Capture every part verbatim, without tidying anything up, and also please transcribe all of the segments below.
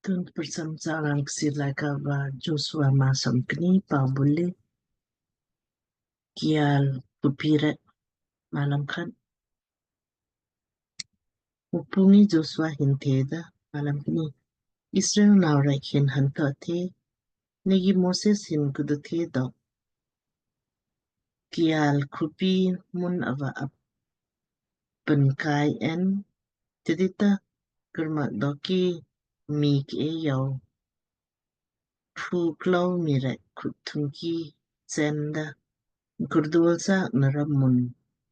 Tun prcham chalangsi laka va Joshua maa somkni. Pabule kial kupire. Malam khat. Mupungi Joshua hin theda, malam kni, Israel nau rek hin hanto the, negi Moses hin kudu the dok, kial kupi mun ava ap penkai en, tidita kermak doki mik e yau phu klau mii rek khut thungki chen da kurdul sak nara mun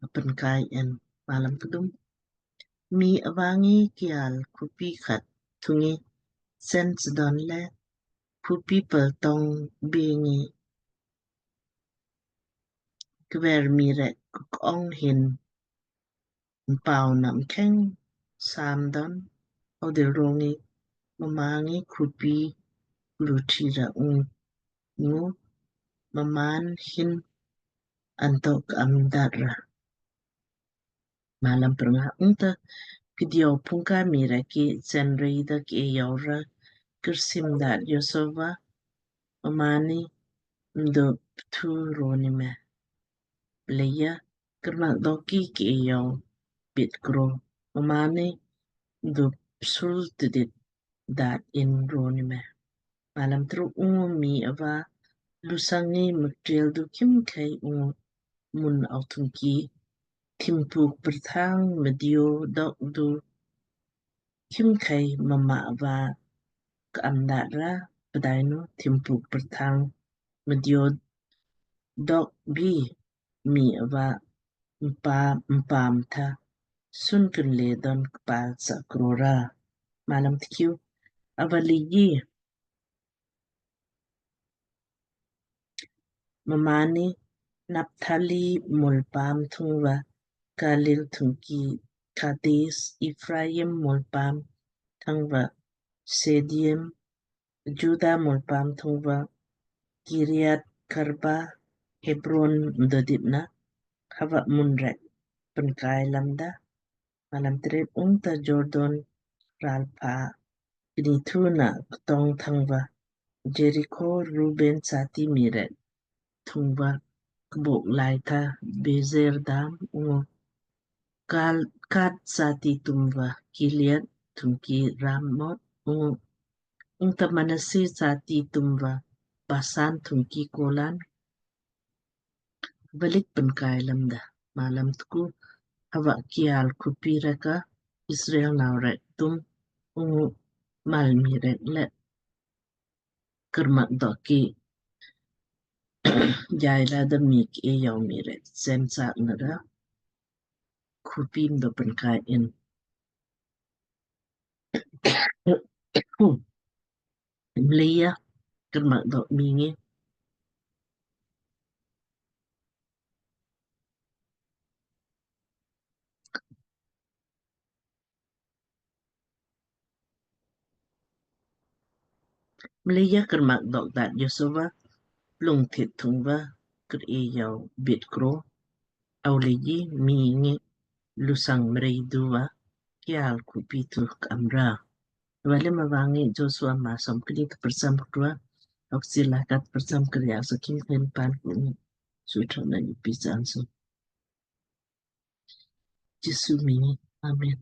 apenkai en. Malam kdum. Mii avangi kial kupi khat thungi chen sdon le kupi peltong bengi kver mii rek kuk ong hin mpau na mkheng sam don, audil rongi mma ngi kupi luthi ra ungu mmaan hin antok am dat ra. Malam prnga. Ungta kidiau pungka mii rek ki chen rei da ki e yau ra kirsim dat Joshua mmaanni mdo pthu roni me. Leia kermak doki ki e yau bit kro mmaanni mdo psul tidit dat in roni me. Malam truk. Ungu mii ava lusang ngi mektrel du khimkhei ungu mun au thungki thimpuk perthang medio dok du khimkhei mma ava ka am dat ra, pdainu thimpuk perthang medio dok bi mii ava mpa mpam tha sun kinle don kpal sa krora. Malam tkiu. Ava leiji mmaanni Napthali mulpam thungva Galil thungki Kades, Ephraim mulpam thungva Sedim, Juda mulpam thungva Kiriat Karba, Hebron mdodit na hava mun rek penkai lamda. Malam tret. Ungta Jordan ralpa kni thuna ktong thangva Jeriko Ruben sati mii rek thungva kbok lai tha Bezer dam ungu Gad sati tumva Gilead thungki Ramot ungu ungta Manase sati tumva Basan thungki Golan valik penkai lamda. Malam tku. Hava kial kupi rek ka Israel nau rek tum ungu mal mii rek le kermak doki jai lada mik e yau mii rek chen sak nara kupi mdo penkai in. Mleija kermak dok mii ngi Mleija kermak dok dat Joshua plung thit thungva kre yau bit kro. Au leiji mii ngi lusang mrei duva kial kupi thu k'am ra. Vale ma vangi Joshua maa somkni tprcham kdua, oksila kat prcham kriya so khimkhei pan ku ngi sutra na ngi pisan so. Jisu mii ngi. Amen.